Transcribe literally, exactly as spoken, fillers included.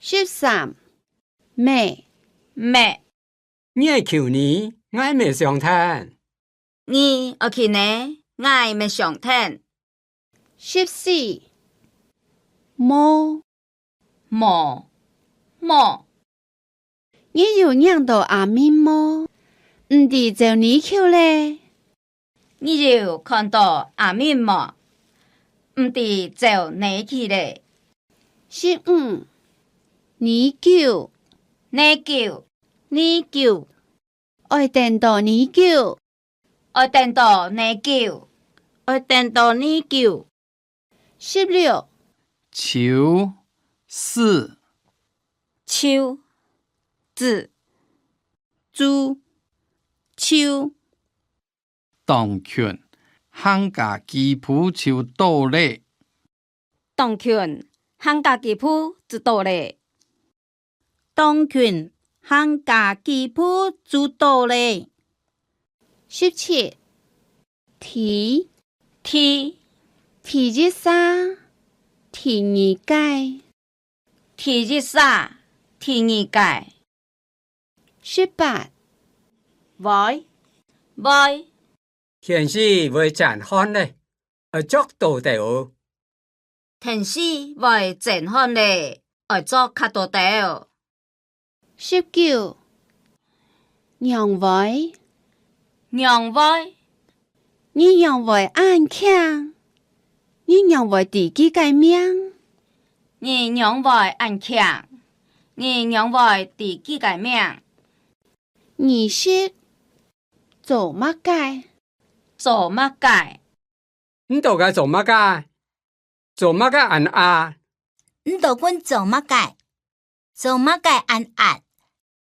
十三，乜。乜。你愛求呢，𠊎乜想聽。你愛去呢，𠊎乜想聽。十四，無。無。無。 你有䀴著阿明無？毋知走哪去咧？你有看著阿明無？毋知走哪去咧？十五，哪久？哪久？哪久？愛等到哪久？愛等到哪久？愛等到哪久？ 十六，就，係，就，係，就，就。當近，行加幾步就到咧。當近，行加幾步就到咧。 當近，行加幾步就到咧。十七，第，第，第一儕，第二個。第一儕，第二個。十八，會，會。 天時會轉寒咧，愛著多兜哦。天時會轉寒咧，愛著較多兜。十九，仰會？仰會？你仰會恁慶？你仰會知佢个名？你仰會恁慶？你仰會知佢个名？ 二十，做麼个？做麼个？你到該做麼个？做麼个恁晏？你到該做麼个？做麼个恁晏？